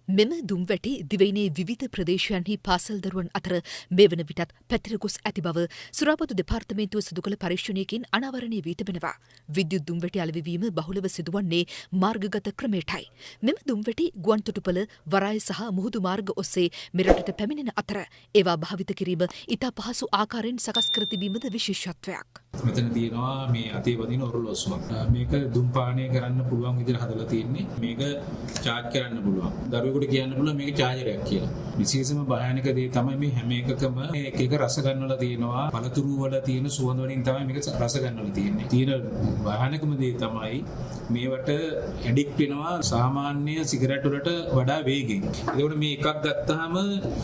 මෙම දුම්වැටි දිවයිනේ විවිධ ප්‍රදේශයන්හි පාසල් දරුවන් අතර මේ වන විටත් පැතිර ගොස් ඇති බව සුරාපොතු දෙපාර්තමේන්තුව සිදු කළ පරීක්ෂණයකින් අනාවරණය වී තිබෙනවා. විද්‍යුත් දුම්වැටි අලෙවිවීම බහුලව සිදුවන්නේ මාර්ගගත ක්‍රමයටයි. මෙම දුම්වැටි ගුවන් තොටුපළ, වරාය සහ මුහුදු මාර්ග ඔස්සේ මෙරටට පැමිණෙන අතර ඒවා භාවිත කිරීම ඉතා පහසු ආකාරයෙන් සකස් කර තිබීමද විශේෂත්වයක්. මෙතන තියෙනවා මේ අතේ වදින ඔරලෝසුවක්. මේක දුම් පානය කරන්න පුළුවන් විදිහට හදලා තියෙන්නේ. මේක චාර්ජ් කරන්න පුළුවන්. දරුවෙකුට කියන්න පුළුවන් මේක චාර්ජරයක් කියලා. විශේෂම භයානක දේ තමයි මේ හැම එකකම එක එක රස ගන්නවලා තියෙනවා. පළතුරු වල තියෙන සුවඳ වලින් තමයි මේක රස ගන්නවලා තියෙන්නේ. තියෙන භයානකම දේ තමයි මේවට ඇඩික්ට් වෙනවා සාමාන්‍ය සිගරට් වලට වඩා වේගෙන්. ඒකෝට මේ එකක් ගත්තාම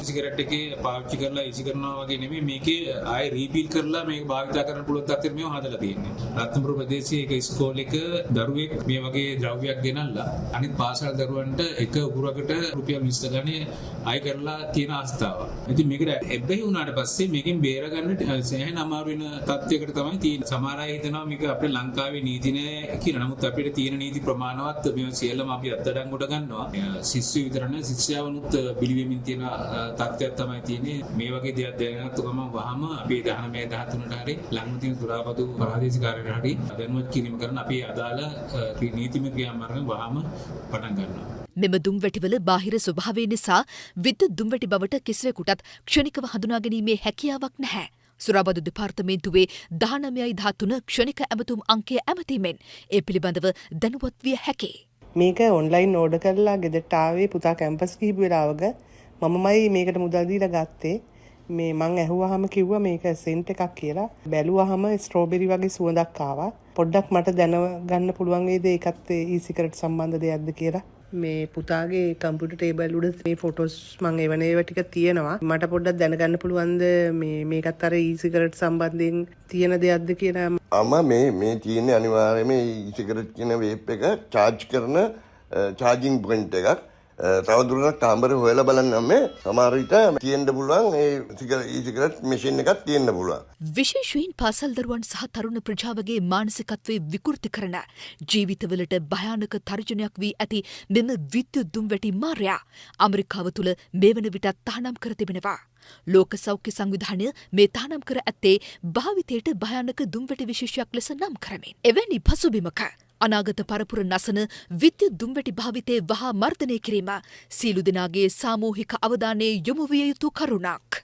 සිගරට් එකේ පාවිච්චි කරලා ඉසි කරනවා වගේ නෙමෙයි, මේකේ ආයෙ රීෆිල් කරලා මේක භාවිතා කරන්න පුළුවන් තත්ත්වෙට මේව හදලා තියෙන්නේ. රත්නපුර ප්‍රදේශයේ එක ඉස්කෝලේක දරුවෙක් මේ වගේ ද්‍රව්‍යයක් ගෙනල්ලා අනිත් පාසල් දරුවන්ට එක උගුරකට රුපියල් 20 ගානේ අය කරලා තියෙන අවස්ථාවක්. ඉතින් මේකට ඇබ්බැහි වුණාට පස්සේ මේකෙන් බේරගන්න සෑහෙන අමාරු වෙන තත්ත්වයකට තමයි තියෙන්නේ. සමහර අය හිතනවා මේක අපේ ලංකාවේ නීති නෑ කියලා. නමුත් අපිට තියෙන නීති ප්‍රමාණවත් මේවා සියල්ලම අපි අත්අඩංගුවට ගන්නවා. ශිෂ්‍ය විතර නෙවෙයි ශිෂ්‍යාවනුත් බිලිවෙමින් තියෙන තත්ත්වයක් තමයි තියෙන්නේ. මේ වගේ දෙයක් දැනගත්තු ගමන් වහම අපි 19 13ට හරි ළඟම තියෙන සුරාපතු ප්‍රාදේශීය කාර්යාලයට හරි දැනුවත් කිරීම කරන අපි අදාළ නීතිමය ක්‍රියාමාර්ග වහම පටන් ගන්නවා. මෙම දුම්වැටිවල බාහිර ස්වභාවය නිසා විද්‍යුත් දුම්වැටි බවට කිසිවෙකුටත් ක්ෂණිකව හඳුනාගැනීමේ හැකියාවක් නැහැ. සුරාබදු දෙපාර්තමේන්තුවේ 19.13 ක්ෂණික ඇමතුම් අංකය ඇමතීමෙන් ඒ පිළිබඳව දැනුවත් විය හැකියි. මේක ඔන්ලයින් ඕඩර් කරලා ගෙදරට ආවේ පුතා කැම්පස් ගිහපු වෙලාවක මමමයි මේකට මුදල් දීලා ගත්තේ. මේ මං ඇහුවාම කිව්වා මේක සෙන්ට් එකක් කියලා. බැලුවාම ස්ට්‍රෝබෙරි වගේ සුවඳක් ආවා. පොඩ්ඩක් මට දැනගන්න පුළුවන් වේද ඒකත් ඊ සිගරට් සම්බන්ධ දෙයක්ද කියලා. මේ පුතාගේ කම්පියුටර් ටේබල් උඩ මේ ෆොටෝස් මං එවන ඒවා ටික තියෙනවා. මට පොඩ්ඩක් දැනගන්න පුළුවන්ද මේ මේකත් අර ඊ සිගරට් සම්බන්ධයෙන් තියෙන දෙයක්ද කියලා. අම්මා මේ තියෙන්නේ අනිවාර්යයෙන්ම ඊ සිගරට් කියන වේප් එක චාර්ජ් කරන චාර්ජින් පොයින්ට් එකක්. තවදුරටත් කාමරේ හොයලා බලන්න මේ සමහර විට තියෙන්න පුළුවන් ඒ ඊ සිගරට් මැෂින් එකක් තියෙන්න පුළුවන්. විශේෂයෙන් පාසල් දරුවන් සහ තරුණ ප්‍රජාවගේ මානසිකත්වයේ විකෘති කරන ජීවිතවලට භයානක තර්ජනයක් වී ඇති මෙම විද්‍යුත් දුම්වැටි මාරයා ඇමරිකාව තුළ මේ වන විටත් තහනම් කර තිබෙනවා. ලෝක සෞඛ්‍ය සංවිධානය මේ තහනම් කර ඇත්තේ භාවිතයට භයානක දුම්වැටි විශේෂයක් ලෙස නම් කරමින්. එවැනි පසුබිමක අනාගත පරපුර නසන විද්‍යුත් දුම්වැටි භාවිතය වහා මර්ධනය කිරීම සියලු දෙනාගේ සාමූහික අවධානය යොමු විය යුතු කරුණක්.